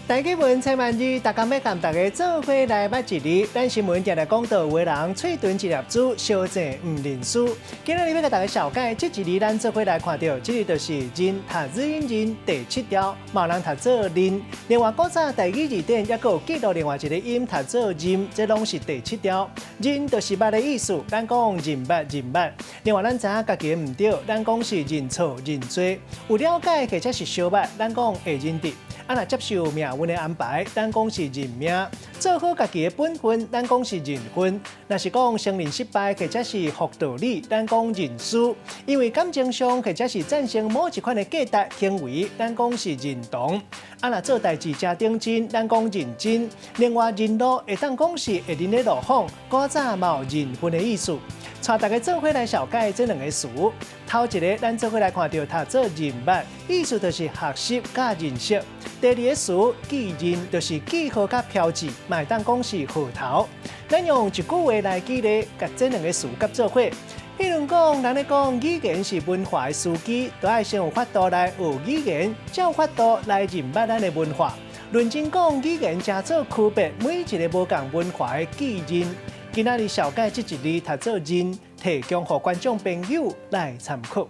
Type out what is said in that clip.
台語文千萬字，逐工欲共大家做伙來捌一字。咱新聞定定講到，有的人喙脣一粒珠，相爭毋認輸。今仔日欲共大家紹介，這一字咱做伙來看著，這个就是認讀日音認第七調，嘛有人讀做認。另外，古早台語字典猶閣有記錄另外一个音讀做認，這攏是第七調。認就是捌的意思，咱講認捌認捌。另外，咱知影家己毋對，咱講是認錯認罪。有了解或者是相捌，咱講會認得。啊，若接受命運的安排，咱講是認命；做好家己的本分，咱講是認分。若是講承認失敗或者是服道理，咱講認輸。因為感情上或者是贊成某一款的價值行為，咱講是認同。啊，若做代誌誠認真，咱講認真。另外，認路會當講是會認咧路坊，古早嘛有認分的意思。帶大家做伙來紹介這兩个詞。頭一个，咱做伙來看著讀做認捌，意思就是學習佮認識。第二个詞記認，就是記號佮標誌，嘛會當講是號頭。咱用一句話來舉例，共這兩个詞佮做伙。譬如講，人咧講語言是文化的司機，都愛先有法度來學語言，才有法度來認捌咱的文化。論真講，語言誠做區別每一个無仝文化的記認。今仔日紹介這一字讀做認，提供予觀眾朋友來參考。